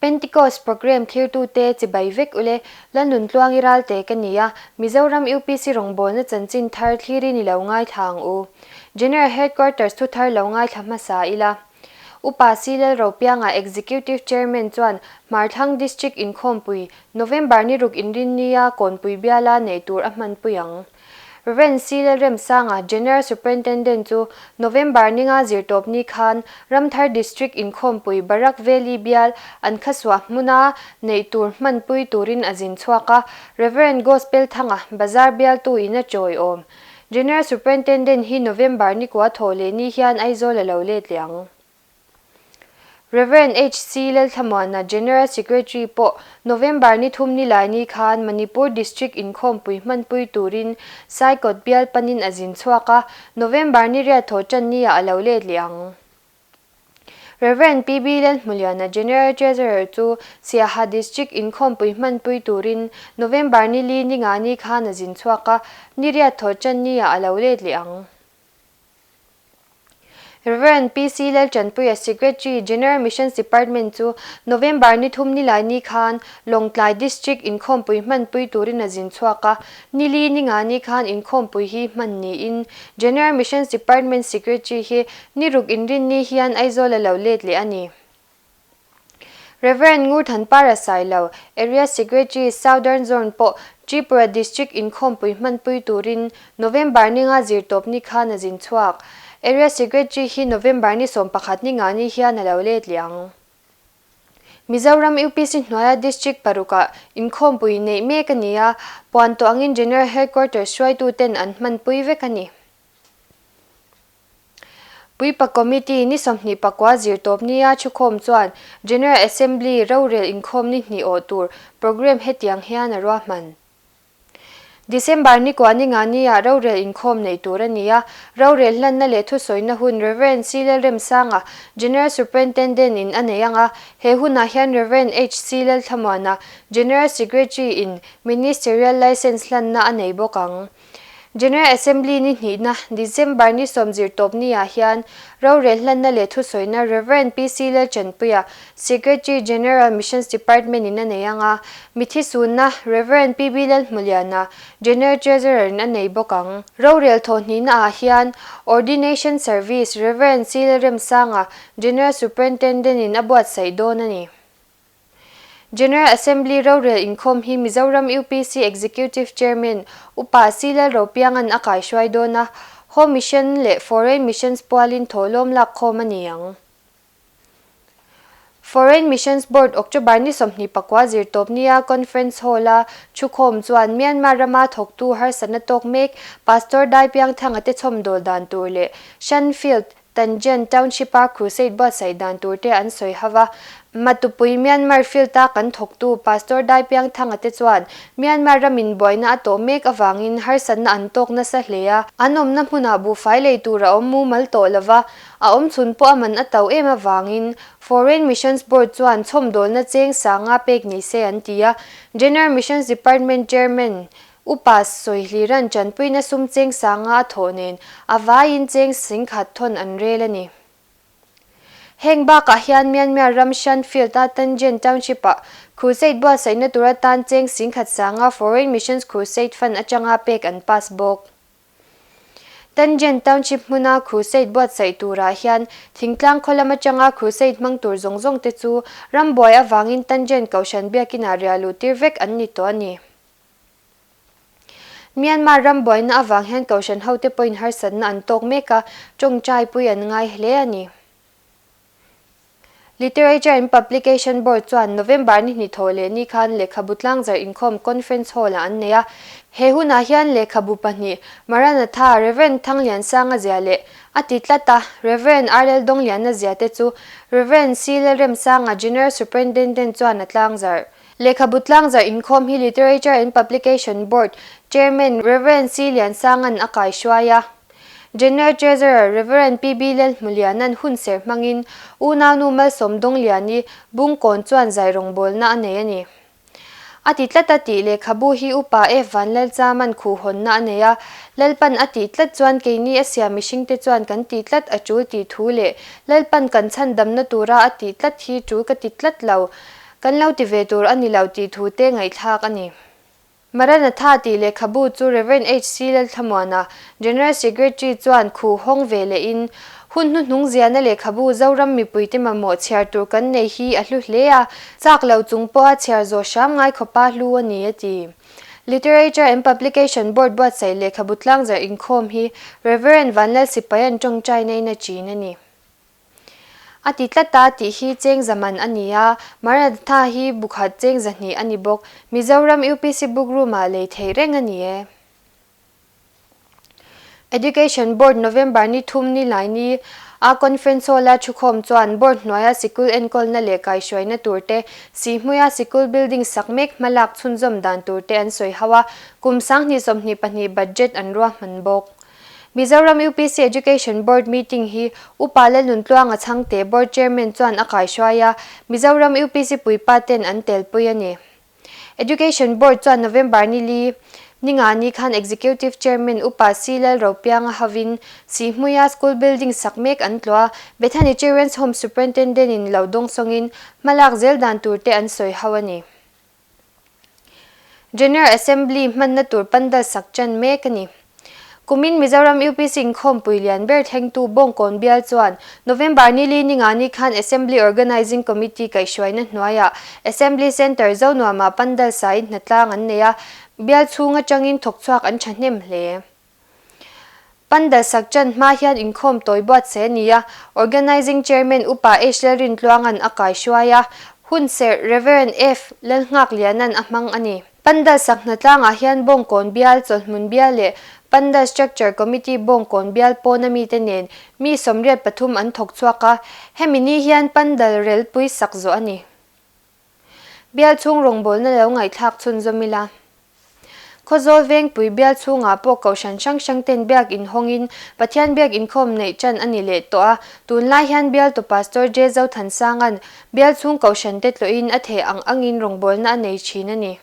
Pentecost Programme thlirtute chibai vek ule, Lalnuntluangi Ralte ka ni a, Mizoram UPC rawngbawlna chanchin thar thlirin i lo ngaithla ang u. General Headquarters thu thar lo ngaithla hmasa ila. Upa C. Lalropianga Executive Chairman chuan Hmarthlang District inkhawmpui November ni ruk inrinnia Kawnpui biala neih tur a hmanpui ang. Rev. C. Lalremsanga, General Superintendent chu November ninga zirtawpni khan Ramthar District inkhawmpui Barak Valley bial an khasuah hmuna neih tur hmanpui turin a zin chhuak a, Rev. Gospel Thanga, Bazar bialtu in a chawiawm. General Superintendent hi November nikua thawh leh ni hian Aizawl a lo let leh ang. Rev. HC Lalthlamuana, General Secretary pawh November ni thum ni lai ni khan Manipur District inkhawmpui hmanpui turin Saikawt bial panin a zin chhuak a, November ni riat thaw tan ni ah a lo let leh ang. Rev. PB Lalhmuliana, General Treasurer chu Siaha District inkhawmpui hmanpui turin November ni li ni nga ni khan a zin chhuak a, ni riat thaw tan ni ah a lo let leh ang. Rev. PC Laltanpuia, Secretary, General Missions Department chu November ni thum ni lai ni khan Lawngtlai District inkhawmpui hmanpui turin a zin chhuak a, ni li ni nga ni khan inkhawmpui hi hman niin General Missions Department Secretary hi ni ruk inrinni hian Aizawl a lo let leh a ni. Rev. Ngurthanpara Sailo, Area Secretary, Southern Zone pawh Tripura District inkhawmpui hmanpui turin November ninga zirtawp ni khan a zin chhuak. Area Secretary hi November ni 11 ni nga ni hian a lo let leh ang. Mizoram UPC hnuaia District parukah inkhawmpui neih mek a ni a, puan tawh angin General Headquarters hruaituten an hmanpui vek a ni. Puipa Committee ni 24 zirtawp nia thukhawm chuan General Assembly rorel inkhawm ni hnih awh tur programme hetiang hian a ruahman. December ni kua ni nga nia rorel inkhawm neih tur a ni a, rorel hlanna leh thusawina hun Rev. C. Lalremsanga, General Superintendent in a nei ang a, he hunah hian Rev. HC. Lalthlamuana, General Secretary in Ministerial Licence hlanna a nei bawk ang. General Assembly ni hnihna, December ni 10 zirtawp niah hian rorel hlanna leh thusawina Rev. PC Lalchanpuia, Secretary General Missions Department in a nei ang a, mithi sunna Rev. PB Lalhmuliana, General Treasurer in a nei bawk ang. Rorel thawh hnihna ah hian Ordination Service Rev. C Lalremsanga, General Superintendent in a buatsaih dawn a ni. General Assembly rorel inkhawm hi Mizoram UPC Executive Chairman Upa C Lalropianga'n a kaihruai dawn a, Home Mission leh Foreign Missions pualin thawhlawm lakkhawm a ni ang. Foreign Missions Board October ni 29 zirtawp nia Conference Hall-a thukhawm chuan Myanmar rama thawktu harsatna tawk mek Pastor Dai Piangthanga te chhawmdawl dan tur leh Shan Field Tangen Township-a Crusade buatsaih dan turte an sawi ho va. Matupui Myanmar field-a kan thawktu Pastor Dai Piangthanga te chuan Myanmar ramin buaina a tawh mek avangin harsatna an tawk nasa hle a. An awmna hmunah buhfai lei tur a awm mumal tawh lo va, a awm chhun pawh a man a to em avangin Foreign Missions Board chuan chhawmdawlna cheng sanga pek ni se an ti a. General Missions Department Chairman Upa Sawihliran tanpuina sum cheng sanga a thawh nen a vaiin cheng singkhat thawn an rel a ni. Heng bakah hian Myanmar ram Shan Field-a Tangen Township-ah Crusade buatsaihna tur atan cheng singkhat sanga Foreign Missions Crusade Fund atanga pek an pass bawk. Tangen Township hmuna Crusade buatsaih turah hian thingtlang khaw lam atanga Crusade hmang tur zawng zawng te chu rambuai avangin Tangen Kohhran biakinah riah luh tir vek an ni tawh a ni. Myanmar ram buaina avang hian Kohhran hote pawhin harsatna an tawk mek a, tawngtai pui an ngai hle a ni. Literature and Publication Board chuan November ni hnih thawh leh ni khan lehkhabu tlangzarh inkhawm Conference Hall-ah an nei a. He hunah hian lehkhabu pahnih, Maranatha, Rev. Thangliansanga zia leh a ti tlat a, Rev. R. Laldawngliana zia te chu Rev. C. Lalremsanga, General Superintendent chuan a tlangzarh. Lehkhabu tlangzarh inkhawm hi Literature and Publication Board Chairman Rev. C. Liansanga'n a kaihruai a. General Treasurer Rev. PB Lalhmuliana'n hun ser hmangin Unaunu Malsawm Dawngliani Bungkawn chuan zai rawngbawlna a nei a ni. A ti tlat a tih lehkhabu hi Upa F. Vanlalchama'n khuhhawnna a nei a, Lalpan a tih tlat chuan keini a siam mihringte chuan kan tih tlat a tul tih thu leh Lalpan kan chhandamna tura a tih tlat hi tul ka ti tlat lo. kan lo ti ve tur a ni lo tih thu te ngaihthlak a ni. Maranatha tih lehkhabu chu Rev. HC Lalthlamuana, General Secretary chuan khuh hawng ve lehin, Hun hnuhnung ziahna lehkhabu Zoram mipuite mamawh chhiar tur kan nei hi a hlu hle a, chak lo chung pawha chhiar zawh hram ngai khawpa hlu a ni a ti. Literature and Publication Board buatsaih lehkhabu tlangzarh inkhawm hi Rev. Vanlalsipaia'n tawngtaina in a chin a ni. A ti tlat a tih hi cheng zaman a ni a, Maranatha hi bu khat cheng 200 a ni bawk. Mizoram UPC Book Room-ah lei theih reng a ni e. Education Board November ni thum ni lai ni a Conference Hall-a thukhawm chuan Board hnuaia sikul enkawlna leh kaihhruaina turte, Sihhmuia sikul building sak mek hmalak chhunzawm dan turte an sawi ho a, kum 2022 budget an ruahman bawk. Mizoram UPC Education Board meeting hi Upa Lalnuntluanga Chhangte Board Chairman chuan a kaihruai a, Mizoram UPC puipa ten an telpui a ni. Education Board chuan November ni li, ninga ni khan Executive Chairman Upa C Lalropianga hovin Sihhmuia School Building sak mek an tluah a, Bethany Children's Home Superintendent in lo dawngsawngin hmalak zel dan tur te an sawi ho a ni. General Assembly hmanna tur pandal sak ṭan mek a ni. Kumin Mizoram UPC inkhawmpui lian ber thlengtu Bawngkawn bial chuan November ni li ninga ni khan Assembly Organising Committee kaihhruaina hnuaiah Assembly Centre Zonuamah pandal sain hnatlang an nei a, bial chhung atangin thawkchhuak an thahnem hle. Pandal sak ṭan hma hian inkhawm tawi buatsaih a ni a, Organising Chairman Upa H Lalrintluanga'n a kaihruai a, hunserh Rev. F Lalnghakliana'n a hmang a ni. Pandal sak hnatlangah hian Bawngkawn bial, Chawlhmun bial leh Pandal Structure Committee Bawngkawn bial pawna mite nen mi 83 an thawk chhuak a, hemi ni hian Pandal relpui sak zawh a ni. Bial chhung rawngbawlna lo ngaihthlak chhunzawm ila. Khawzawl Vengpui bial chhungah pawh kohhran hrang hrang ten biak inhawngin Pathian biak inkhawm neih ṭan a ni leh tawh a, tunlai hian bialtu Pastor J Zothansanga'n bial chhung kohhran te tlawhin a theh ang angin rawngbawlna a nei ṭhin a ni.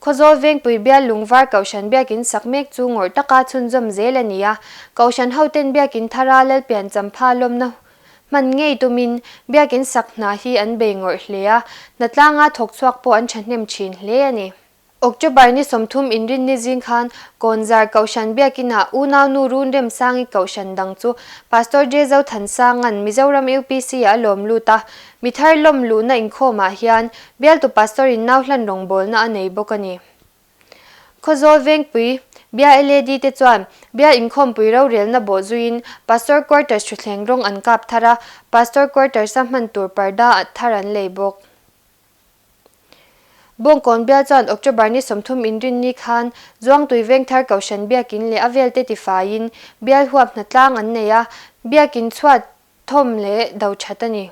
Khawzawl Vengpui bial Lungvar Kohhran biakin sak mek chu ngawrh taka chhunzawm zel a ni a, Kohhran hoten biakin thara Lalpian champha lawmna hman ngei tumin biakin sak hna hi an bei ngawrh hle a, hnatlanga thawk chhuak pawh an thahnem thin hle a ni. October ni 30 inrinni zing khan Kawnzar Kohhran biakinah unaunu Run Remsangi Kohhran dang chu Pastor J Zothansanga'n Mizoram UPC-ah a lawm lut a, Mi thar lawm luhna inkhawmah hian bialtu pastor in nau hlan rawngbawlna a nei bawk a ni. Khawzawl Vengpui Bia LAD te chuan Bia inkhawmpui rorelna bawh zuiin Pastor Quarters thutthleng rawng an kap thar a, Pastor Quarters a hman tur parda thar an lei bawk. Bawngkawn bial chuan October ni 30 inrinni khan Zuangtui Vengthar Kohhran Biakin leh a velte tifaiin bial huap hnatlang an nei a, Biakin chhuat Thawm leh do that a ni.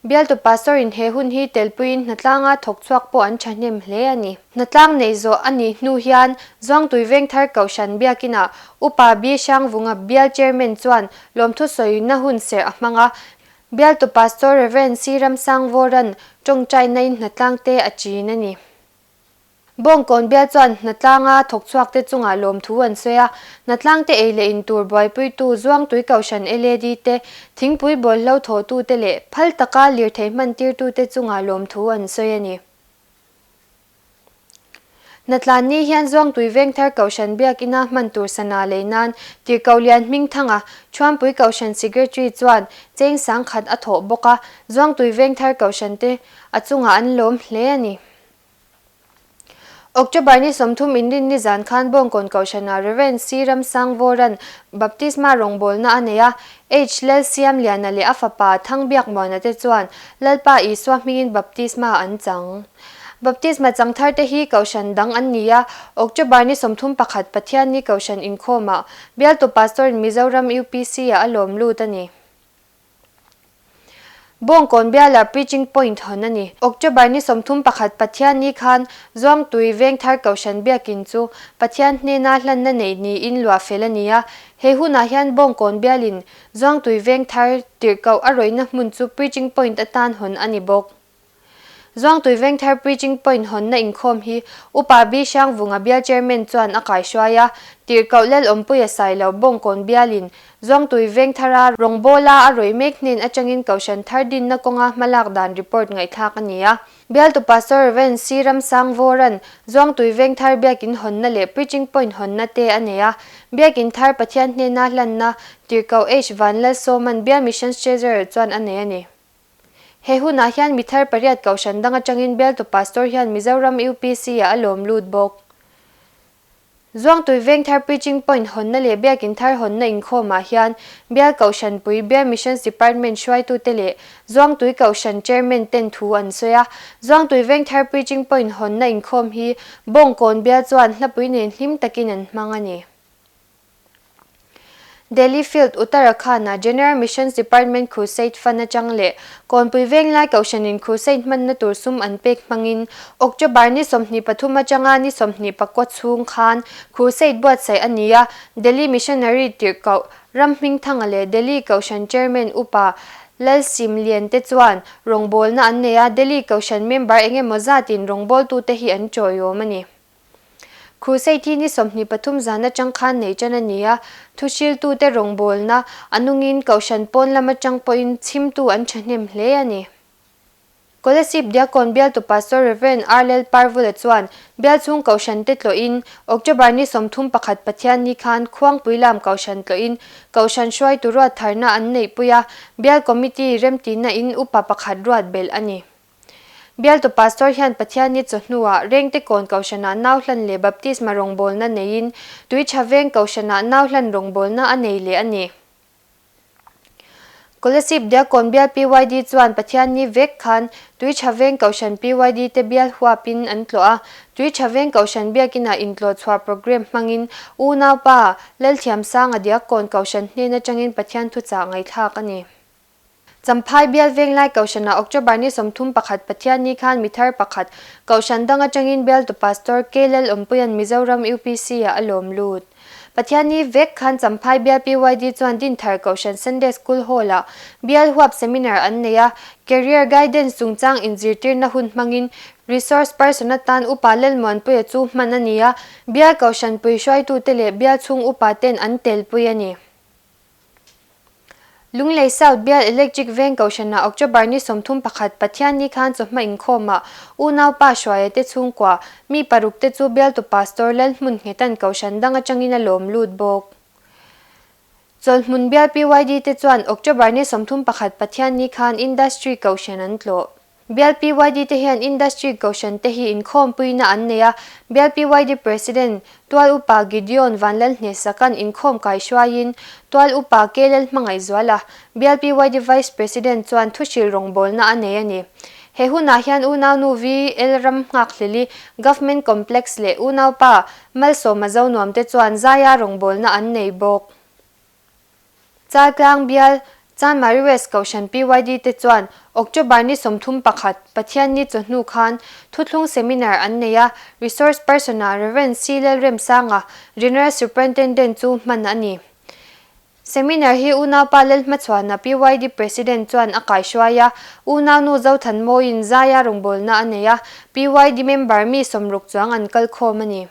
Bialtu Pastor in he hun hi telpuiin hnatlanga thawk chhuak pawh an thahnem hle a ni. Hnatlang neih zawh a nih hnu hian Zuangtui Vengthar Kohhran Biakinah Upa B Hrangvunga Bial Chairman chuan lawmthu sawina hun serh a hmang a. Bialtu Pastor Rev. C Ramsangvawra'n tawngtainain hnatlang te a chin a ni. Bawngkawn bial chuan hnatlanga thawk chhuakte chungah lawmthu an sawi a, hnatlangte ei leh in tur buaipuitu Zuangtui Kohhran LAD te, thingpui bawlhlo thawhtute leh phal taka lirthei hman tirtute chungah lawmthu an sawi a ni. Hnatlan ni hian Zuangtui Vengthar Kohhran Biakina hman tur sana lei nan Tirhkoh Lian Hmingthanga, Thuampui Kohhran Secretary chuan cheng 10,000 a thawh bawk a, Zuangtui Vengthar Kohhran te a chungah an lawm hle a ni. October ni 30 inrinni zan khan Bawngkawn Kohhranah Rev. C. Ramsangvawra'n Baptisma rawngbawlna a nei a, H. Lalsiamliana leh a fapa Thangbiakmuana te chuan Lalpa Isua hmingin Baptisma an chang. Baptisma chang thar te hi Kohhran dang an ni a, October ni 31 Pathianni Kohhran inkhawmah Bialtu Pastor-in Mizoram UPC-ah a lawm lut a ni. Bawngkawn biala Preaching Point hawn a ni. October ni 31 Pathianni khan Zuangtui Vengthar Kohhran Biakin chu Pathian hnena hlanna neih niin luah fel a ni a. He hunah hian Bawngkawn bialin Zuangtui Vengthar tirhkoh a rawihna hmun chu Preaching Point atan hawn a ni bawk. Zuangtui Vengthar Preaching Point hawnna inkhawm hi Upa B Hrangvunga Bial Chairman chuan a kaihruai a, Tirhkoh Lalawmpuia Sailo Bawngkawn bialin Zuangtui Vengthara rawngbawla a rawih mek hnen atangin Kohhran thar dinna kawnga hmalak dan report ngaihthlak a ni a. Bialtu Pastor Rev. C. Ramsangvawra'n Zuangtui Vengthar Biakin hawnna leh Preaching Point hawnna te a nei a. Biakin thar Pathian hnena hlanna Tirhkoh H. Vanlalsawma'n Bial Missions Treasurer chuan a nei a ni. He hunah hian mi thar pariat Kohhran dang atangin Bialtu Pastor hian Mizoram UPC-ah a lawm lut bawk. Zuangtui Vengthar Preaching Point hawnna leh Biakin thar hawnna inkhawmah hian Bial Kohhranpui, Bial Missions Department hruaitute leh Zuangtui Kohhran Chairman ten thu an sawi a. Zuangtui Vengthar Preaching Point hawnna inkhawm hi Bawngkawn Bial chuan hlapui nen hlim takin an hmang a ni. Delhi Field, Uttarakhand-a General Missions Department Crusade Fund atang leh Kawnpui Venglai Kohhranin Crusade hmanna tur sum an pek hmangin October ni 23 atanga ni 24 chhung khan Crusade buatsaih a ni a, Delhi Missionary Tirhkoh Ramhmingthanga leh Delhi Kohhran Chairman Upa Lalsimlian te chuan rawngbawlna an nei a, Delhi Kohhran member engemaw zatin rawngbawltute hi an tawiawm a ni. Crusade hi ni 23 zan atang khan nei tan a ni a, thuhriltute rawngbawlna a nungin Kohhran pawn lam atang pawhin chhimtu an thahnem hle a ni. Kolasib Diakon bialtu Pastor Rev. R. Lalparvula chuan bial chhung Kohhran te tlawhin October ni 31 Pathianni khan Khuangpui lam Kohhran tlawhin Kohhran hruaitu ruat tharna an neihpui a, Bial Committee remtihna in upa pakhat ruat belh a ni. Bialtu Pastor hian Pathianni chawhnuah Rengte Kawn Kohhranah nau hlan leh Baptisma rawngbawlna neiin Tuichha Veng Kohhranah nau hlan rawngbawlna a nei leh a ni. Kolasib Diakkawn Bial PYD chuan Pathianni vek khan Tuichha Veng Kohhran PYD te bial huapin an tlawh a, Tuichha Veng Kohhran Biakinah intlawh chhuah programme hmangin unaupa Lalthiamsanga Diakkawn Kohhran hnen atangin Pathian thuchah ngaihthlak a ni. Champhai Bial Venglai Kohhranah October ni 31 Pathianni khan mi thar pakhat Kohhran dang atangin Bialtu Pastor K Lalawmpuia'n Mizoram UPC-ah a lawm lut. Pathianni vek khan Champhai Bial PYD chuan Dinthar Kohhran Sunday School Hall-ah Bial Huap Seminar an nei a, Career Guidance chungchang inzirtirna hun hmangin Resource Person atan Upa Lalmuanpuia chu hman a ni a, Bial Kohhranpui hruaitute leh Bial chhung upa ten an telpui a ni. Lunglei South Bial Electric Veng Kohhranah October ni 31 Pathianni khan chawhma inkhawmah unaupa Hruaia te chhungkua mi paruk te chu bialtu Pastor Lalhmun Nghetan Kohhran dang atangin a lawm lut bawk. Chawlhmun Bial PYD te chuan October ni 31 Pathianni khan Industry Kohhran an tlawh. Bial PYD te hian Industry Kohhran te hi inkhawmpuina an nei a, Bial PYD President, Tual Upa Gideon Vanlalhnesakan inkhawm kaihruaiin Tual Upa K Lalhmangaihzuala, Bial PYD Vice President chuan thuhrilh rawngbawlna a nei a ni. He hunah hian unaunu VL Ramnghaklili, Government Complex leh unaupa Malsawma Zonuam te chuan zaia rawngbawlna an nei bawk. Chaltlang bial, Chanmari West Kohhran PYD te chuan October ni 31, Pathianni chawhnu khan thuthlung seminar an nei a, Resource Person-ah Rev. C. Lalremsanga, General Superintendent chu hman a ni. Seminar hi unaupa Lalhmachhuana PYD President chuan a kaihruai a, unaunu Zothanmawiin zaia rawngbawlna a nei a, PYD member mi 60 chuang an kalkhawm a ni.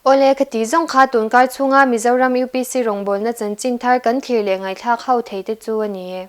Awle, ka tih zawng kha tunkar chhunga Mizoram UPC rawngbawlna chanchin thar kan thlir leh ngaihthlak ho thei te chu a ni e.